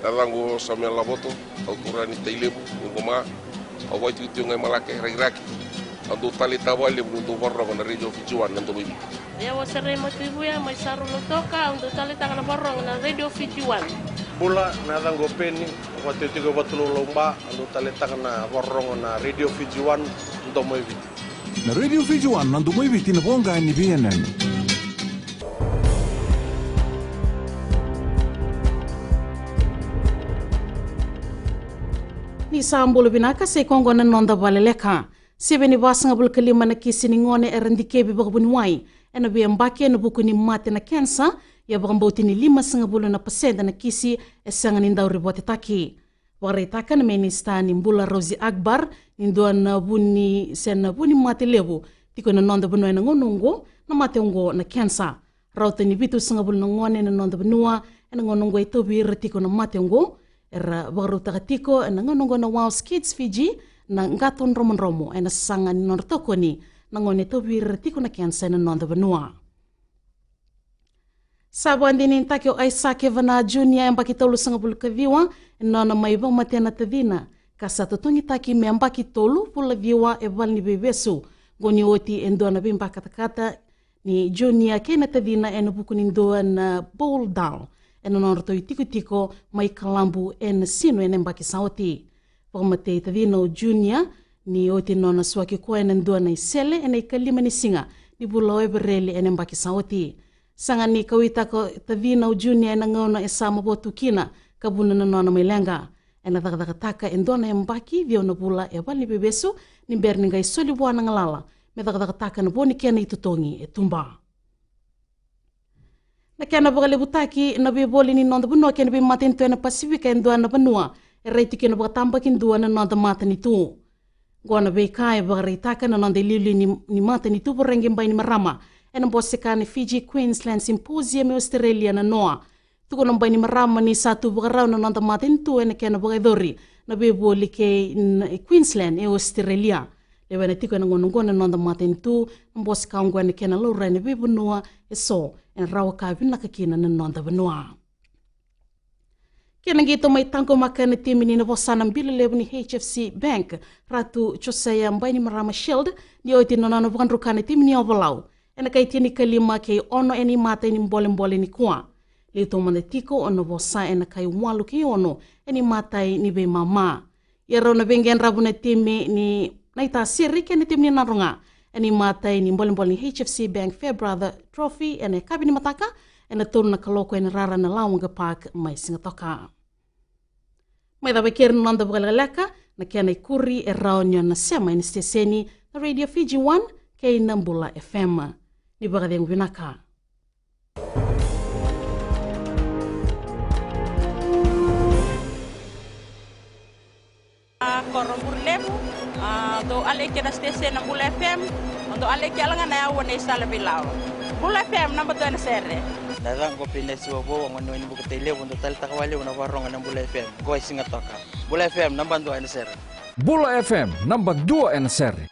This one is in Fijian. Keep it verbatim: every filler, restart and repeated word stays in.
Na yacaqu o Samuel Lavoto, au turaga ni Tailevu, ni Qoma. Au vakaitikotiko ga i Malake, Rakiraki. Au dau taleitaka vakalevu niu dau vakarorogo na Radio Fiji One na Domoiviti. Ia, au o Serei Matuivuya mai Saru, Lautoka, au dau taleitaka na vakarorogo na Radio Fiji One. Bula, na yacaqu o Peni, au vakaitikotiko e Vatulaulau, Ba, au dau taleitaka na vakarorogo na Radio Fiji One na Domoiviti. Na Radio Fiji One na Domoiviti, na voqa ni veiyanuyanu. Ni sa bula vinaka, sa i koya oqo na noda vakaleleka. Sivia ni vasagavulu ka lima na kisi ni gone era dikevi vakavuniwai ena veiyabaki ena vuku ni mate na kenisa, ia vakabauti ni limasagavulu na pasede na kisi e sega ni dau ripotetaki. Vakaraitaka na Minisita ni Bula, Rauzi Akbar, ni dua na vu ni, se na vu ni mate levu tiko ena noda vanua ena gauna oqo na mate oqo na kenisa. Rauta ni vitusagavulu na gone ena noda vanua ena gauna oqo e tauvi ira tiko na mate oqo. Era vakarautaka tiko ena gauna oqo na WOWS Kids Fiji na qato dromodromo ena sasaga ni nodra tokoni na gone e tauvi ira tiko na kenisa ena noda vanua. Sa vakadinadinataki o Aisake Vana Junior, yabaki tolusagavulu ka ciwa, ena nona mai vakamatei na tacina, ka sa totogitaki me yabaki tolu vula ciwa e valeniveivesu. Oqo ni oti e dua na veibakatakata ni Junior kei na tacina ena vuku ni dua na bowl dal ena nodratou itikotiko mai Kalabu ena Sinu ena yabaki sa oti. Vakamatei tacina o Junior ni oti nona suaki koya ena dua na isele ena ikalima ni siga ni vula o Evereli ena yabaki sa oti. Sega ni kauaitaka o tacina o Junior ena gauna e sa mavoa tu kina ka vuna na nona mai leqa. Ena cakacakataka e dua na yabaki ciwa na vula e valeniveivesu ni bera ni qai soli vua na galala me cakacakataka na vo ni kena itotogi e tuba. Na kena vakalevutaki na veivoli ni noda vanua kei na veimatanitu ena Pasifika e dua na vanua e rai tiko kina vakatabakidua na noda matanitu. Oqo na veika e vakaraitaka na noda iliuliu ni, ni matanitu Voreqe Bainimarama ena bose ka na Fiji Queensland Symposium e Australia na noa. Tukuna o Bainimarama ni sa tu vakarau na noda matanitu ena kena vakayacori na veivoli kei na Queensland e Australia. Lewena tiko ena gauna oqo na noda matanitu na bose ka oqo ena kena laurai na veivanua eso ena rawa ka vinaka kina na noda vanua. Kena qito mai taqomaka na timi ni na vosa na bila levu ni H F C Bank, Ratu Josiah Bainimarama Shield, ni oti na nona vakadruka na timi ni Ovalau ena kai tinikalima kei ono ena imatai ni bolebole nikua. Liu taumada tiko o na vosa ena kai walu kei ono ena imatai ni veimama. Ia rau na veiqedravu na timi ni Naitasiri kei na timi ni Nadroga ena imatai ni bolebole ni H F C Bank Fairbrother Trophy ena yakavi ni mataka, ena tolu na kaloko ena rara na Lawanga Park mai Sigatoka. Mai cava e keri na noda vakalekaleka, na kena ikuri e rawa ni o na sema ena siteseni na Radio Fiji One kei na Bula F M. Ni vakacegu vinaka. A, Koro Burlevu, a, dou aleki ena siteseni na Bula F M, dou aleki yala ga na yaua nei Sala Veilawa. Bula F M, naba dua ena sere. Na yacaqu o Pinesi Wavou, au gone ni Buketailevu, dou taleitaka vakalevu na vakarorogo ena Bula F M, qo e Sigatoka. Bula F M, naba dua ena sere. Bula F M, naba dua ena sere.